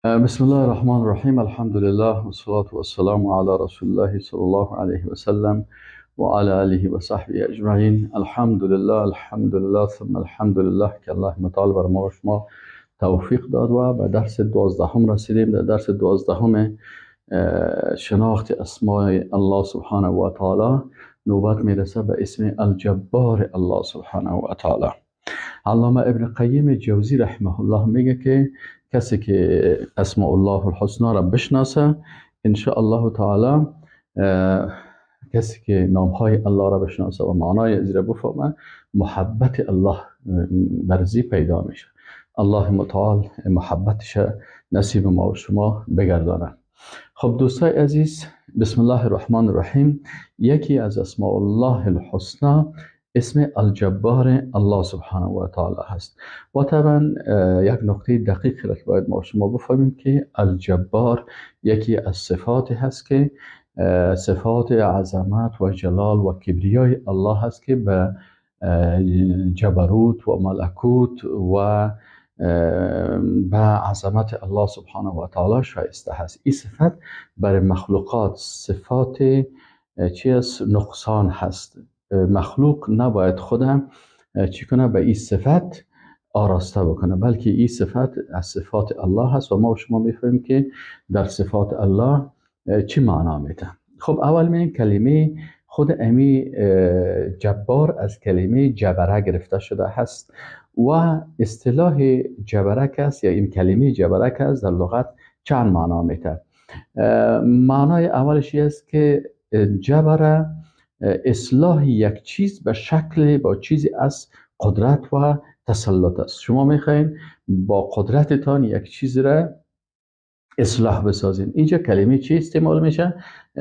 بسم الله الرحمن الرحیم. الحمد لله و الصلاة و السلام علی رسول الله صلی الله علیه و سلم و علی آله و صحبه اجمعین. الحمد لله، الحمد لله ثم الحمد لله که الله متعال بر ما و شما توفیق داد و به درس 12 رسیدیم. در درس 12 شناخت اسماء الله سبحانه و تعالی نوبت میرسه به اسم الجبار الله سبحانه و تعالی. علامه ابن قیم جوزی رحمه الله میگه که کسی که اسماء الله الحسنا را بشناسه ان شاء الله تعالی، کسی که نامهای الله را بشناسه و معنای از را بفهمه، محبت الله برزی پیدا میشه. الله متعال محبتش نصیب ما و شما بگردانه. خب دوستای عزیز، بسم الله الرحمن الرحیم. یکی از اسماء الله الحسنا اسم الجبار الله سبحانه و تعالی هست. و طبعا یک نقطه دقیق را که باید ما شما بفهمیم که الجبار یکی از صفات هست که صفات عظمت و جلال و کبریای الله هست که به جبروت و ملکوت و به عظمت الله سبحانه و تعالی شایسته هست. این صفت برای مخلوقات صفات چی است؟ نقصان هست. مخلوق نباید خودم چی کنه؟ به این صفت آراسته بکنه، بلکه این صفت از صفات الله هست و ما و شما میفهمیم که در صفات الله چی معنا میده. خب اول میگیم کلمه خود امی جبار از کلمه جبره گرفته شده هست و اصطلاح جبره است یا این کلمه جبره است در لغت چند معنا میده. معنای اولش است که جبره اصلاح یک چیز به شکل با چیزی از قدرت و تسلط است. شما میخواین با قدرتتان یک چیز را اصلاح بسازین. اینجا کلمه چی استعمال میشه؟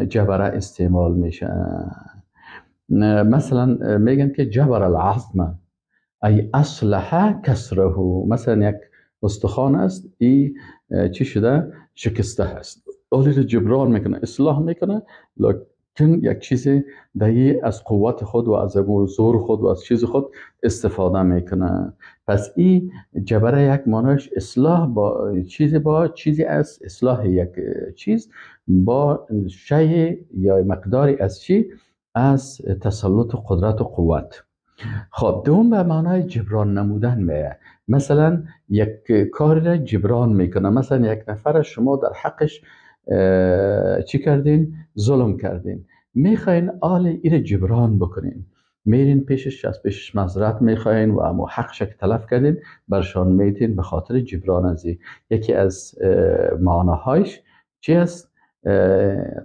جبره استعمال میشه. مثلا میگن که جبر العظم ای اصلح کسره. مثلا یک استخوان است، ای چی شده؟ شکسته هست. اولی رو جبران میکنه، اصلاح میکنه، لکن یک چیز دیگه از قوت خود و از زور خود و از چیز خود استفاده میکنه. پس این جبره یک معناش اصلاح با چیز، با چیزی از اصلاح یک چیز با شی یا مقداری از چی؟ از تسلط و قدرت و قوت. خب دوم به معنای جبران نمودن میه. مثلا یک کاری را جبران میکنه. مثلا یک نفر شما در حقش چی کردین؟ ظلم کردین، میخواین آل ایره جبران بکنین، میرین پیشش، از پیشش معذرت میخواین و اما حقش که تلف کردین برشان میتین به خاطر جبران ازی. یکی از معناهایش چی است؟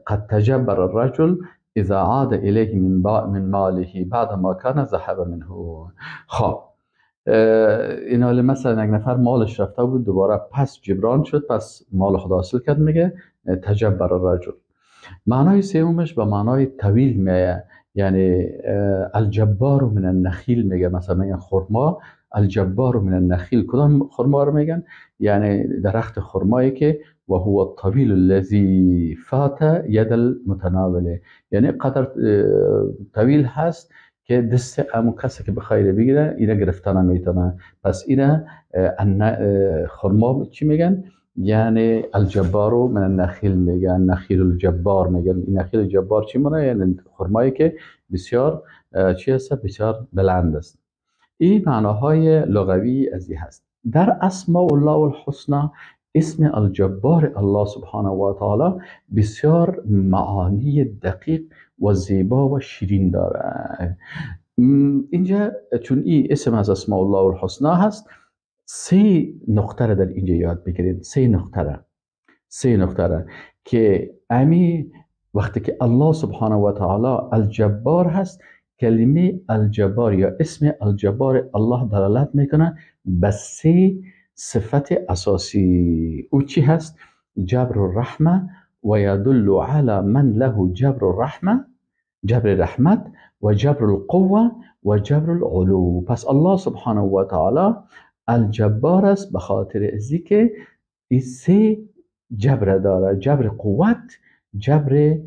قد تجبر الرجل اذا عاد الیه من ماله بعد ما کان ذهب منه. خب این حال مثلا یک نفر مالش رفته بود، دوباره پس جبران شد، پس مال خدا حاصل کرد، میگه تجبر الرجل. معنای سومش به معنای طویل میه، یعنی الجبار من النخیل میگه. مثلا میگن خرما، الجبار من النخیل. کدام خرما رو میگن؟ یعنی درخت خرمایی که و هو الطویل الذی فات ید المتناوله، یعنی قدر طویل هست که دست امو کسی که بخواد بگیره اینا گرفتن نمیتونه. پس اینا خرما چی میگن؟ یعنی الجبار من النخیل میگن، نخیل الجبار میگن. این نخیل الجبار چی مونه؟ یعنی خرمایی که بسیار چی هست؟ بسیار بلند است. این معناهای لغوی از این هست. در اسماء الله الحسنا اسم الجبار الله سبحانه و تعالی بسیار معانی دقیق و زیبا و شیرین داره. اینجا چون این اسم از اسماء الله الحسنا هست، سه نقطه را در اینجا یاد بگیرید. سه نقطه را که امی وقتی که الله سبحانه و تعالی الجبار هست، کلمه الجبار یا اسم الجبار الله دلالت میکنه به سه صفت اساسی. او چی هست؟ جبر الرحمه و یدل علی من له جبر الرحمه، جبر رحمت و جبر القوه و جبر العلو. پس الله سبحانه و تعالی الجبار است به خاطر ازی که این سه جبر داره: جبر قوت، جبر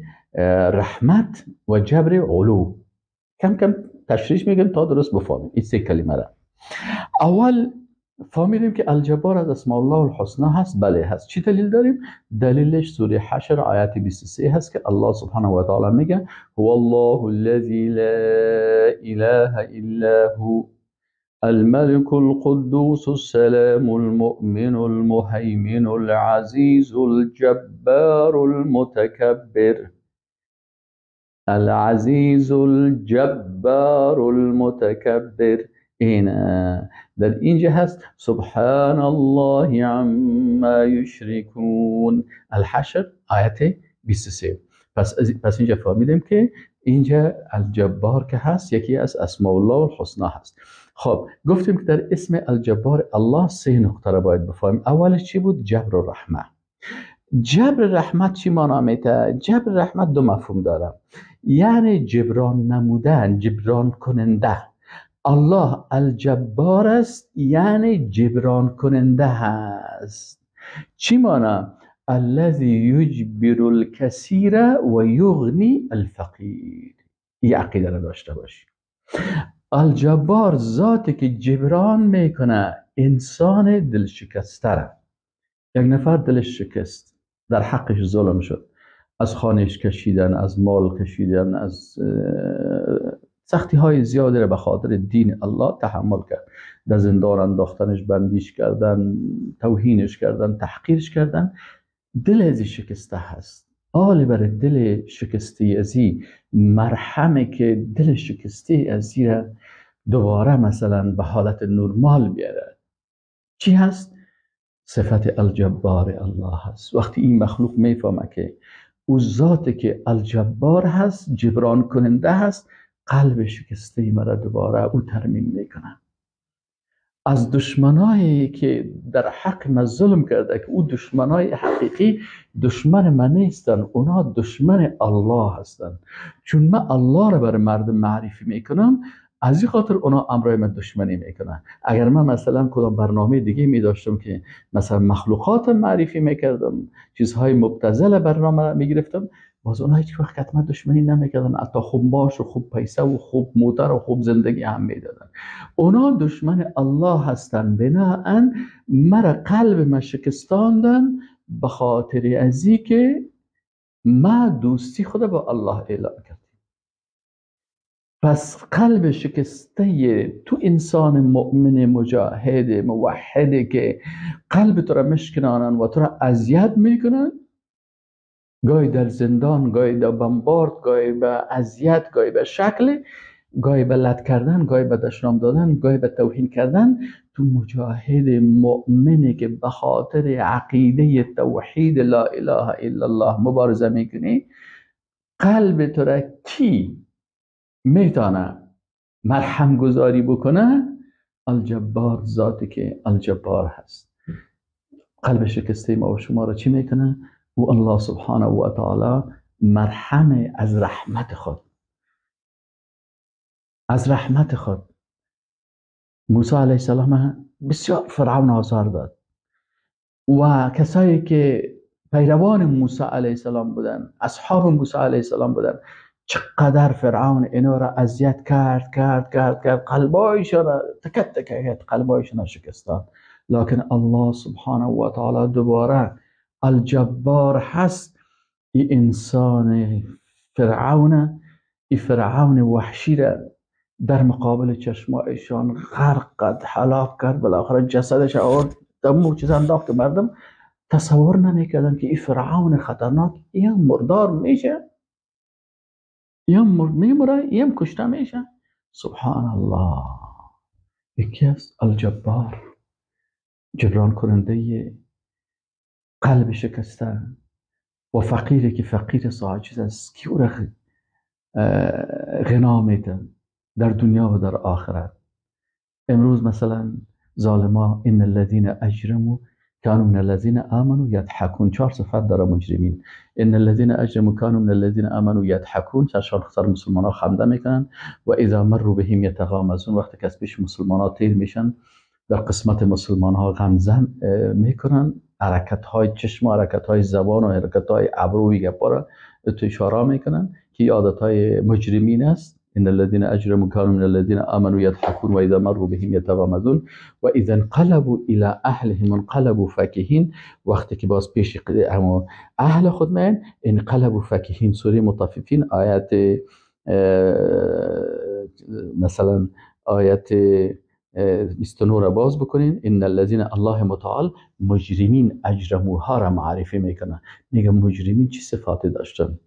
رحمت و جبر علو. کم کم تشریح میگم تا درست بفهمیم این سه کلمه را. اول فهمیدیم که الجبار از اسماء الله الحسنا هست. بله هست. چی دلیل داریم؟ دلیلش سوره حشر آیت 23 هست که الله سبحانه و تعالی میگه هو الله الذی لا اله الا هو الملك القدوس السلام المؤمن المهيمن العزيز الجبار المتكبر العزيز الجبار المتكبر. اینا در اینجا هست سبحان الله عما یشرکون، الحشر آیت 23. پس اینجا فهمیدیم که اینجا الجبار که هست یکی از اسماء الله الحسنا هست. خب گفتیم که در اسم الجبار الله سه نقطه را باید بفهمیم. اولش چی بود؟ جبر الرحمه. جبر رحمت چی معنا میده؟ جبر رحمت دو مفهوم داره، یعنی جبران نمودن، جبران کننده. الله الجبار است یعنی جبران کننده هست. چی معنا؟ الذی یجبر الکثیر و یغنی الفقیر. این عقیده را داشته باشی. الجبار ذاتی که جبران میکنه انسان دل شکسته را. یک نفر دلش شکست، در حقش ظلم شد، از خانهش کشیدن، از مال کشیدن، از سختی های زیادی را به خاطر دین الله تحمل کرد، در زندان انداختنش، بندیش کردن، توهینش کردن، تحقیرش کردن، دل ازی شکسته هست. آل بر دل شکسته ازی مرحمه که دل شکسته ازی را دوباره مثلا به حالت نرمال بیاره. چی هست؟ صفت الجبار الله هست. وقتی این مخلوق میفهمه که او ذاتی که الجبار هست، جبران کننده هست، قلب شکسته مرا دوباره او ترمیم میکنه. از دشمنایی که در حق من ظلم کرده که او دشمنای حقیقی دشمن من نیستن، اونا دشمن الله هستن. چون من الله را برای مردم معرفی میکنم، از این خاطر اونا امرای من دشمنی میکنن. اگر من مثلا کدام برنامه دیگه میداشتم که مثلا مخلوقات معرفی میکردم، چیزهای مبتذل برنامه میگرفتم، باز اونا هیچ وقت حتما دشمنی نمیکردن، حتی خوب باش و خوب پیسه و خوب موتر و خوب زندگی هم میدادن. اونا دشمن الله هستن. بناهن مرا قلب ما شکستاندن به خاطر ازی که ما دوستی خود با الله اعلام کردیم. پس قلب شکسته تو انسان مؤمن مجاهد موحده که قلب تو را مشکنانن و تو را اذیت میکنن، گاهی در زندان، گاهی در بمبارد، گاهی به اذیت، گاهی به شکل، گاهی به لط کردن، گاهی به دشنام دادن، گاهی به توهین کردن، تو مجاهد مؤمنی که به خاطر عقیده توحید لا اله الا الله مبارزه میکنی، قلب تو را کی میتونه مرهم گذاری بکنه؟ الجبار، ذاتی که الجبار هست. قلب شکسته ما و شما را چی میکنه؟ و الله سبحانه و تعالی مرهم از رحمت خود، از رحمت خود. موسی علیه السلام بسیار فرعون آزار داد و کسایی که پیروان موسی علیه السلام بودن، اصحاب موسی علیه السلام بودن، چقدر فرعون اینا را اذیت کرد کرد کرد کرد، قلبایشان را تکت تکت قلبایشان را شکستان. لکن الله سبحانه و تعالی دوباره الجبار هست. این انسان فرعون، این فرعون وحشی را در مقابل چشمایشان غرق کرد، هلاک کرد، بالاخره جسدش آورد دمو چیز انداخت که مردم تصور نمیکردن که این فرعون خطرناک این مردار میشه، این میمره، این کشته میشه. سبحان الله، یکی است الجبار، جبران کننده قلب شکسته و فقیری که فقیر عاجز است، که او را غنا میده در دنیا و در آخرت. امروز مثلا ظالما، ان الذين اجرموا كانوا من الذين آمنوا يضحكون، چهار صفت داره مجرمین. ان الذين اجرموا كانوا من الذين آمنوا يضحكون، چشان خسر مسلمان ها خنده میکنن. و اذا مروا بهم يتغامزون، وقتی که از پیش مسلمان ها تیر میشن در قسمت مسلمان ها غمزن میکنن، حرکت های چشم و حرکت های زبان و حرکت های ابروی گپا را تو اشاره میکنن که عادت های مجرمین است. ان الذين اجرموا كانوا من الذين آمنوا يضحكون و اذا مروا بهم يتغامزون و اذا انقلبوا الى اهلهم انقلبوا فكهين. وقتی که باز پیش اهل خود میان انقلبوا فکهین، سوره مطففین آیت مثلا آیت 29 را باز بکنین. ان الذين الله متعال مجرمین اجرموها را معرفی میکنه، میگه مجرمین چه صفاتی داشتن؟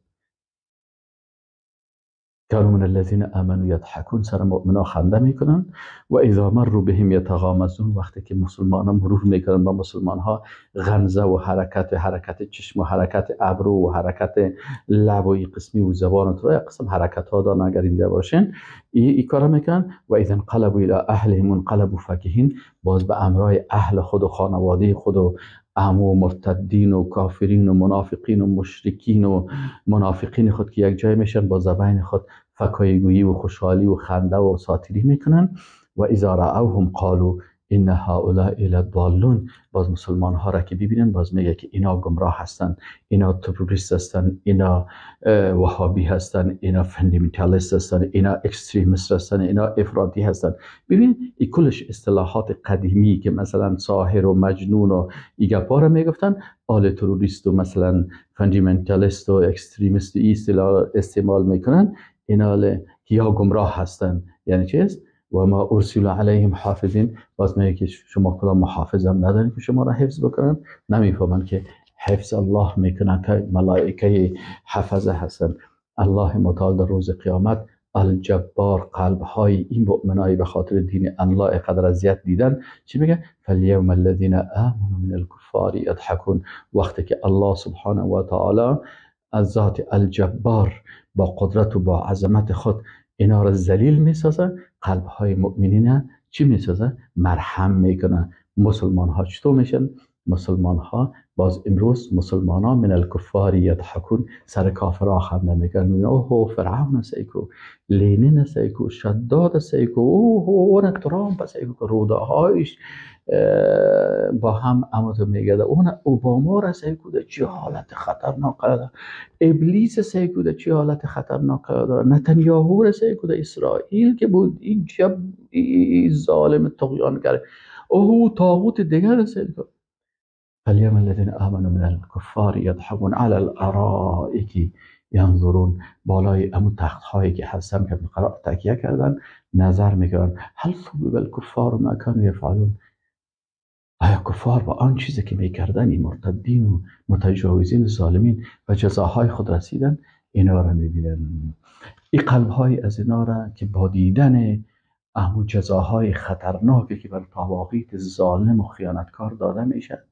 كانوا من الذين آمنوا يضحكون، سر مؤمنا خنده میکنن. و اذا مروا بهم يتغامزون، وقتی که مسلمانان مرور میکنن با مسلمان ها غمزه و حرکت چشم و حرکت ابرو و حرکت لب و قسمی و زبان و یک قسم حرکت ها دارن اگر دیده باشین ای کارا میکنن. و اذا انقلبوا الى اهلهم انقلبوا فكهين، باز به امرای اهل خود و خانواده خود و عمو مرتدین و کافرین و منافقین و مشرکین و منافقین خود که یک جای میشن با زبان خود فکایگویی و خوشحالی و خنده و ساتیری میکنن. و اذا رأوهم قالوا ان هؤلاء لضالون، باز مسلمان ها را که ببینن باز میگه که اینا گمراه هستن، اینا تروریست هستن، اینا وهابی هستن، اینا fundamentalist هستن، اینا extremist هستن، اینا افراطی هستن. ببین این کلش اصطلاحات قدیمی که مثلا ساحر و مجنون و ای گپا را میگفتن، آل تروریست و مثلا fundamentalist و extremist ای اصطلاح استعمال میکنن، اینا یا گمراه هستن. یعنی چیز؟ و ما ارسل علیهم حافظین، باز میگه که شما کدام محافظ هم ندارین که شما را حفظ بکنن. نمیفهمن که حفظ الله میکنن که ملائکه حفظه هستن. الله متعال در روز قیامت الجبار قلب های این مؤمنای به خاطر دین الله قدر اذیت دیدن چی میگه؟ فالیوم الذین آمنوا من الکفار یضحکون. وقتی که الله سبحانه و تعالی از ذات الجبار با قدرت و با عظمت خود اینا را ذلیل میسازه، قلب های مؤمنین چی میسازه؟ مرهم میکنه. مسلمان ها چطور میشن؟ مسلمان ها باز امروز مسلمان ها من الکفار یضحکون، سر کافرها خنده میکنن. اوه فرعون سیکو، لینین سیکو، شداد سیکو، اوه اون ترامپ سیکو، روده هایش با هم اماتو میگرده، اون اوباما را سیکو ده چه حالت خطرناک داره، ابلیس سیکو ده چه حالت خطرناک داره، نتانیاهو را سیکو ده، اسرائیل که بود این چه ظالم طغیان کرده، اوه طاغوت دیگر سیکو. فاليوم الذين آمنوا من الكفار يضحكون على الارائك ينظرون، بالای امو تخت هایی که هستن که قرار تکیه کردن نظر میکنن. هل ثوب الكفار ما كانوا يفعلون، آیا کفار با آن چیزی که میکردن این مرتدین و متجاوزین و ظالمین و جزاهای خود رسیدن؟ اینا را میبینن. این قلب های از اینا را که با دیدن امو جزاهای خطرناکی که بر طواغیت ظالم و خیانتکار داده میشه،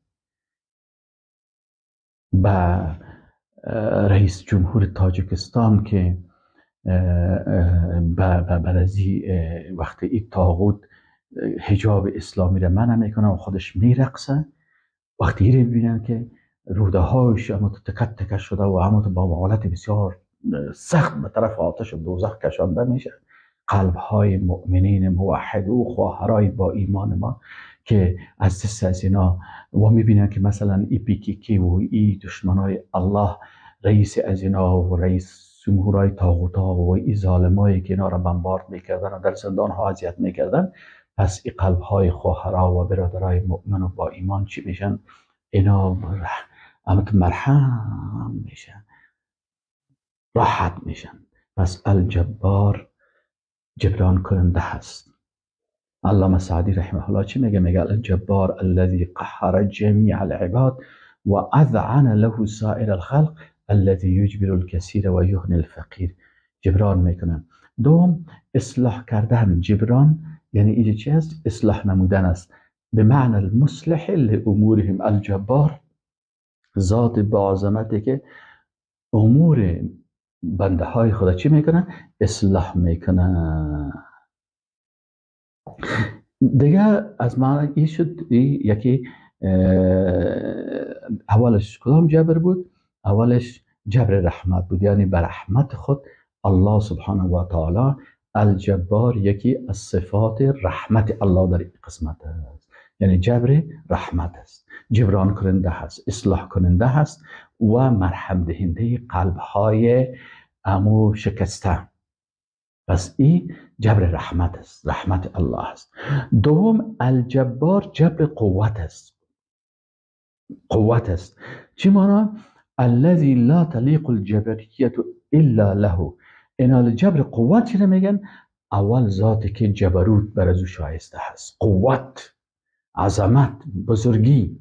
به رئیس جمهور تاجیکستان که برازی وقتی این طاغوت حجاب اسلامی را منع میکنه و خودش میرقصه، وقتی این میبینن که روده هایش اما تو تکت تکت شده و اما تو با حالت بسیار سخت به طرف آتش و دوزخ کشانده میشه، قلب های مؤمنین موحد و خواهرای با ایمان ما که از دست از اینا و میبینن که مثلا ای پی کی کی و ای دشمنای الله، رئیس از اینا و رئیس جمهورای طاغوتا و ای ظالمایی که اینا را بمبارد میکردن و در زندان ها اذیت میکردن، پس ای قلب های خواهرا و برادرای مؤمن و با ایمان چی میشن؟ اینا مرحم میشن، راحت میشن. پس الجبار جبران کننده هست. علامه سعدی رحمه الله چی میگه؟ میگه الجبار الذي قهر جميع العباد واذعن له سائر الخلق الذي يجبر الكثير ويغني الفقير. جبران میکنه. دوم اصلاح کردن. جبران یعنی اینجا چی هست؟ اصلاح نمودن است، به معنی المصلح لامورهم. الجبار ذات با عظمتی که امور بنده های خدا چی میکنه؟ اصلاح میکنه. دیگه از معنی این شد یکی اولش کدام جبر بود؟ اولش جبر رحمت بود، یعنی به رحمت خود الله سبحانه و تعالی الجبار یکی از صفات رحمت الله در این قسمت است، یعنی جبر رحمت است، جبران کننده هست، اصلاح کننده هست و مرهم دهنده قلب های امو شکسته. پس این جبر رحمت است، رحمت الله است. دوم الجبار جبر قوت است. قوت است چی مانا؟ الذي لا تلیق الجبریت الا له. اینا جبر قوت چی میگن؟ اول ذاتی که جبروت بر از او شایسته هست، قوت، عظمت، بزرگی،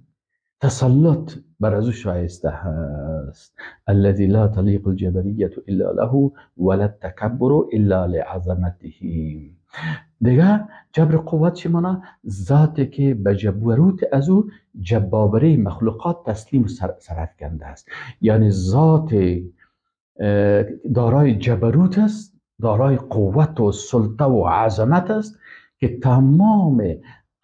تسلط بر از او شایسته هست. الذي لا تلیق الجبریت الا له ولا التکبر الا لعظمته. دیگه جبر قوت چی مانا؟ ذاتی که به جبروت از او جبابره مخلوقات تسلیم و سرافکنده است. یعنی ذات دارای جبروت است، دارای قوت و سلطه و عظمت است که تمام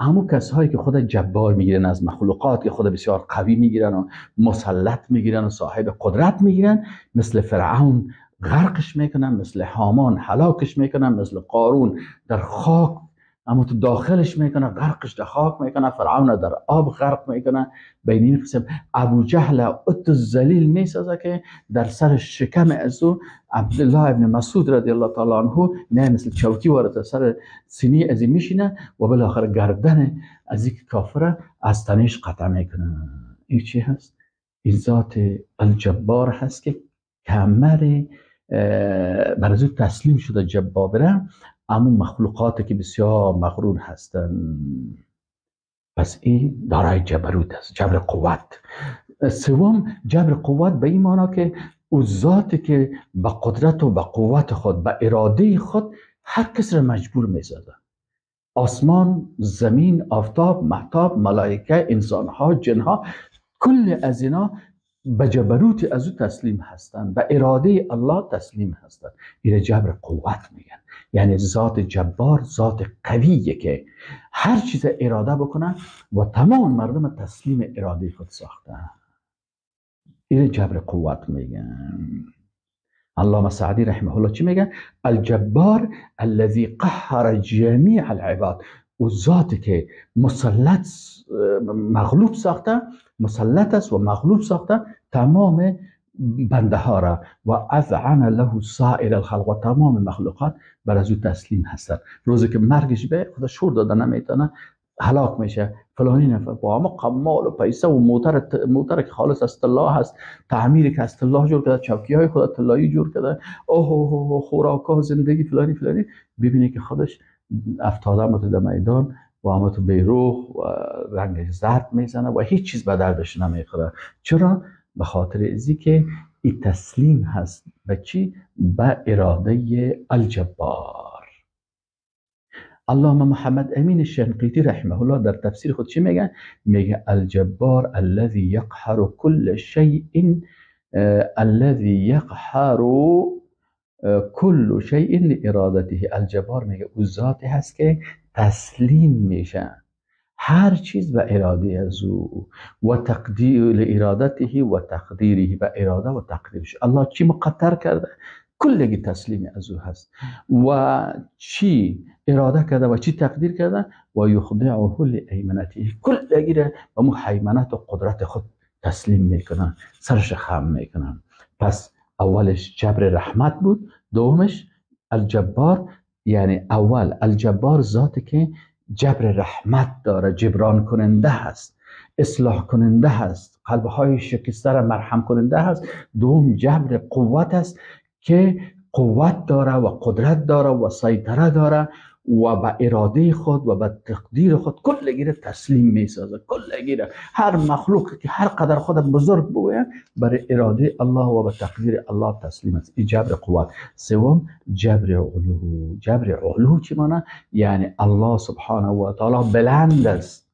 همون کسایی که خود جبار میگیرن از مخلوقات، که خود بسیار قوی میگیرن و مسلط میگیرن و صاحب قدرت میگیرن، مثل فرعون غرقش میکنن، مثل هامان هلاکش میکنن، مثل قارون در خاک اما تو داخلش میکنه، غرقش در خاک میکنه، فرعون در آب غرق میکنه. بین این قسم ابو جهل ات ذلیل میسازه که در سر شکم از او عبدالله ابن مسعود رضی الله تعالی عنه نه مثل چوکی وارد سر سینی از این میشینه و بالاخره گردن از یک کافره از تنش قطع میکنه. این چی هست؟ این ذات الجبار هست که کمر بر از او تسلیم شده جبابره، اما مخلوقاتی که بسیار مغرور هستند. پس این دارای جبروت است، جبر قوت. سوم جبر قوت به این معنا که او ذاتی که به قدرت و به قوت خود، به اراده خود هر کس را مجبور میسازه. آسمان، زمین، آفتاب، مهتاب، ملائکه، انسانها، جنها، کل از اینا به جبروت از او تسلیم هستند، به اراده الله تسلیم هستند. این جبر قوت میگن. یعنی ذات جبار ذات قویه که هر چیز اراده بکنه و تمام مردم تسلیم اراده خود ساختن. این جبر قوت میگن. علامه سعدی رحمه الله چی میگن؟ الجبار الذي قهر جمیع العباد. و ذاتی که مسلط مغلوب ساخته، مسلط است و مغلوب ساخته تمام بنده ها را، و اذعن له سائر الخلق، و تمام مخلوقات بر از او تسلیم هستند. روزی که مرگش به خدا شور داده نمیتونه، هلاک میشه فلانی نفر با همه قمال و پیسه و موتر که خالص از طلا هست، تعمیر که از طلا جور کرده، چوکی های خدا طلایی جور کرده، اوه اوه خوراک ها، زندگی فلانی فلانی، ببینه که خودش افتاده مت در میدان و همه تو بیروح و رنگش زرد میزنه و هیچ چیز به دردش نمیخوره. چرا؟ به خاطر ازی که این تسلیم هست به چی؟ به اراده الجبار. علامه محمد امین شنقیطی رحمه الله در تفسیر خود چی میگه؟ میگه الجبار الذي يقهر كل شيء، الذي يقهر كل شيء لارادته. الجبار میگه او ذاتی هست که تسلیم میشه هر چیز به اراده از او، و تقدیر لارادته و تقدیره، به اراده و تقدیرش. الله چی مقدر کرده کلگی تسلیم از او هست، و چی اراده کرده و چی تقدیر کرده، و یخضعه لایمنته، کلگی را به مهیمنت و قدرت خود تسلیم میکنن، سرش خم میکنن. پس اولش جبر رحمت بود، دومش الجبار، یعنی اول الجبار ذاتی که جبر رحمت داره، جبران کننده هست، اصلاح کننده هست، قلبهای شکسته را مرهم کننده هست. دوم جبر قوت است که قوت داره و قدرت داره و سیطره داره و به اراده خود و به تقدیر خود کل گیره تسلیم میسازه، کل گیره هر مخلوق که هر قدر خود بزرگ بگوید برای اراده الله و به تقدیر الله تسلیم است. این جبر قوت. سوم جبر علو. جبر علو چی معنی؟ یعنی الله سبحانه و تعالی بلند است.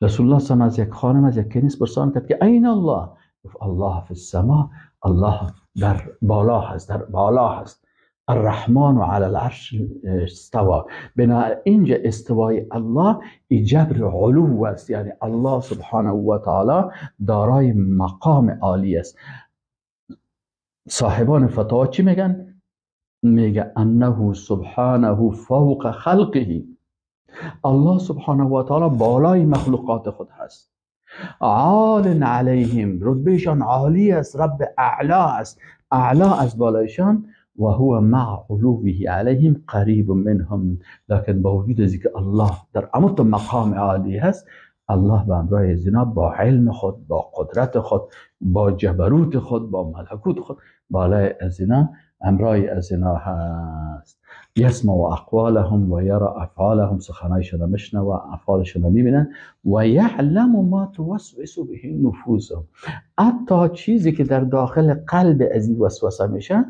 رسول الله صلی از یک خانم از یک کنیس پرسان کرد که این الله؟ گفت الله فی السما، الله در بالا هست، در بالا هست. الرحمن علی العرش استوى. بنا اینجا استوای الله جبر علو است، یعنی الله سبحانه و تعالی دارای مقام عالی است. صاحبان فتاوا چی میگن؟ میگه انه سبحانه فوق خلقه، الله سبحانه و تعالی بالای مخلوقات خود هست. عال علیهم، رتبهشان عالی است، رب اعلا است، اعلا از بالایشان. و هو مع علوه علیهم قریب منهم. لکن با وجود از که الله در امت مقام عالی هست، الله به همراه ازینا با علم خود، با قدرت خود، با جبروت خود، با ملکوت خود بالای ازینا، همراه ازینا هست. یسمع اقوالهم و یرا افعالهم، سخنایشان میشنوه و افعالشان میبینه. و یعلم ما توسوس به نفوسهم، حتی چیزی که در داخل قلب از این وسوسه میشه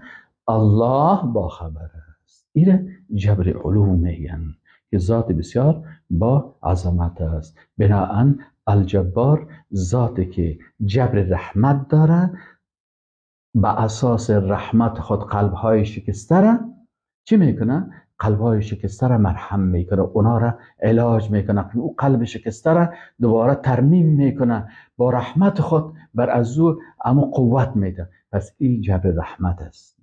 الله با خبر است. ایره جبر علوم میگن که ذات بسیار با عظمت است. بناهن الجبار ذاتی که جبر رحمت داره، به اساس رحمت خود قلبهای شکسته را چی میکنه؟ قلبهای شکسته را مرهم میکنه، اونا را علاج میکنه، او قلب شکسته را دوباره ترمیم میکنه، با رحمت خود بر از او اما قوت میده. پس این جبر رحمت است،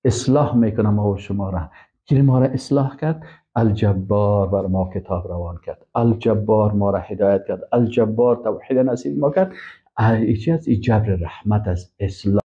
اصلاح میکنه ما و شما را. کی ما را اصلاح کرد؟ الجبار بر ما کتاب روان کرد، الجبار ما را هدایت کرد، الجبار توحید نصیب ما کرد. این چی است؟ این جبر رحمت است، اصلاح.